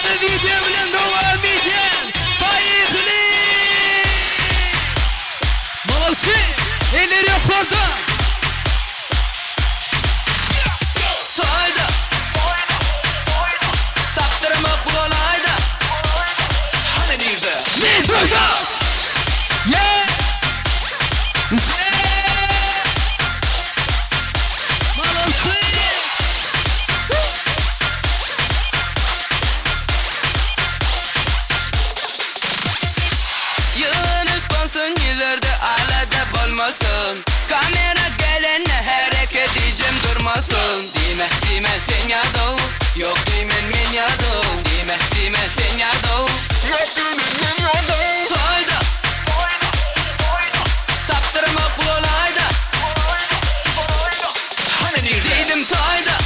Täze wideo bilen dowam edýän Poýehli! Molodsi! Eller ýokarda! Toýda Tapdyrmak bolaýda Hany nirde? Men toýda! Yeah! Molodsi! Ýygynyş bolsun ýüzlerde alada bolmasyn Kamera gelende hereket hijem durmasyn Diýme diýme sen ýadaw Ýok diýmen men ýadaw Diýme diýme sen ýadaw Ýok diýmen men ýadaw Toýda Tapdyrmak bolaýda Hany nirde? Diýdim toýda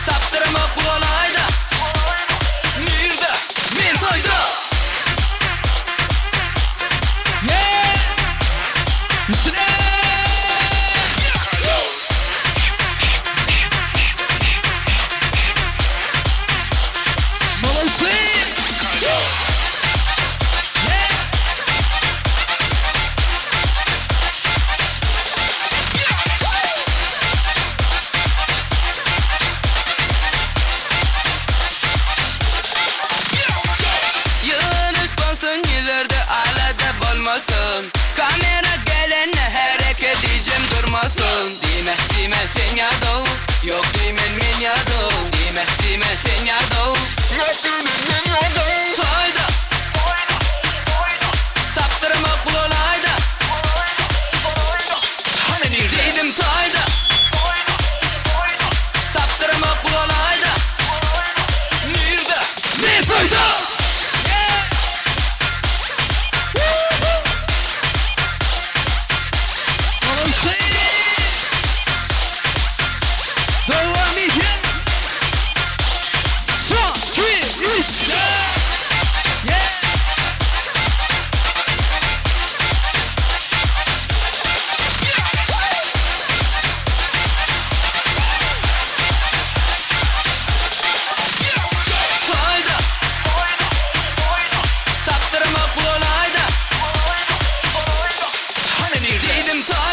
Tapdyrmak bolaýda Nirde? Men toýda Yeah! Üstüne! Molodsi! Yeah! Ýygynyş bolsun ýüzlerde alada bolmasyn Kamera gelende hereket hijem durmasyn Diýme diýme sen ýadaw Ýok diýmen men ýadaw Diýme diýme sen ýadaw Ýok diýmen men ýadaw Toýda Tapdyrmak bolaýda Hany nirde? Diýdim toýda Tapdyrmak bolaýda Nirde? Men toýda! Yeah! Woo-hoo! Molodsi! Dowam edýän. Son, iki, üç, dört. Yeah! Toýda Tapdyrmak bolaýda Hany nirde? Diýdim toýda.